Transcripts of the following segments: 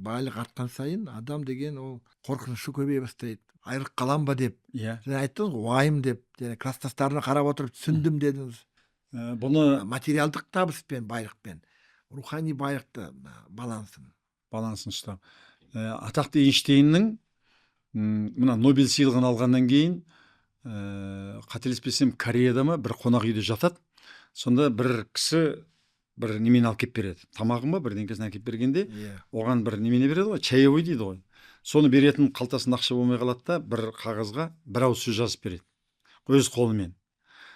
Байлық артқан сайын адам деген ол қорқынышы көбейе бастайды, айырылып қалам ба деп. Жаңа айттыңыз ғой, уайым деп, және класстастарына қарап отырып түсіндім дедіңіз. Бұны Материалдық табыс пен байлықпен рухани байлықты балансын. Балансын ұстау. Атақты Эйнштейннің мына Нобель сыйлығын алғаннан кейін, қателеспесем, Кореяда ма, бір қонақ үйде жатады. Сонда бір кісі бір немені алып келіп береді, тамағын ба, бірдеңкесін әкеліп бергенде, оған бір немене береді ғой, чаевой дейді ғой. Соны беретін қалтасында ақша болмай қалады да, бір қағазға бір ауыз сөз жазып береді өз қолымен.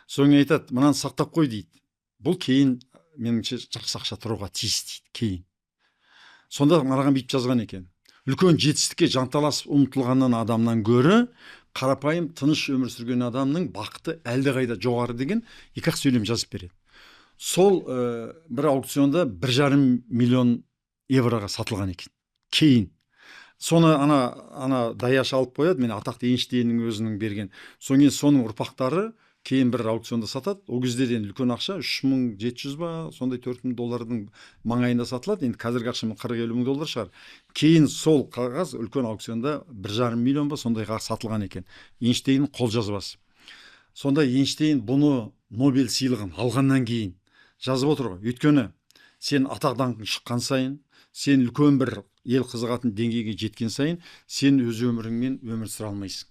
Содан кейін айтады: «Мынаны сақтап қой, – дейді, – бұл кейін, меніңше, жақсы ақша тұруға тиіс», – дейді кейін. Сонда мынаған бүйтіп жазған екен: «Үлкен жетістікке жанталасып ұмтылғаннан адамнан гөрі қарапайым тыныш өмір сүрген адамның бақыты әлдеқайда жоғары», – деген екі ақ сөйлем жазып береді. Сол бір аукционда 1,5 миллион евроға сатылған екен кейін. Соны ана даяшы алып қояды, мен атақты Эйнштейннің өзінің берген. Содан кейін соның ұрпақтары кейін бір аукционда сатады. Ол кезде де енді үлкен ақша, 3700 ба, сондай, 4000 доллардың маңайында сатылады. Енді қазіргі ақшамен 40-50 мың доллар шығар. Кейін сол қағаз үлкен аукционда 1,5 миллион ба, сондайға сатылған екен, Эйнштейннің қолжазбасы. Сонда Эйнштейн бұны Нобель сыйлығын алғаннан кейін жазып отыр ғой. Өйткені сен атақ даңқың шыққан сайын, сен үлкен бір ел қызығатын деңгейге жеткен сайын, сен өз өміріңмен өмір сүре алмайсың.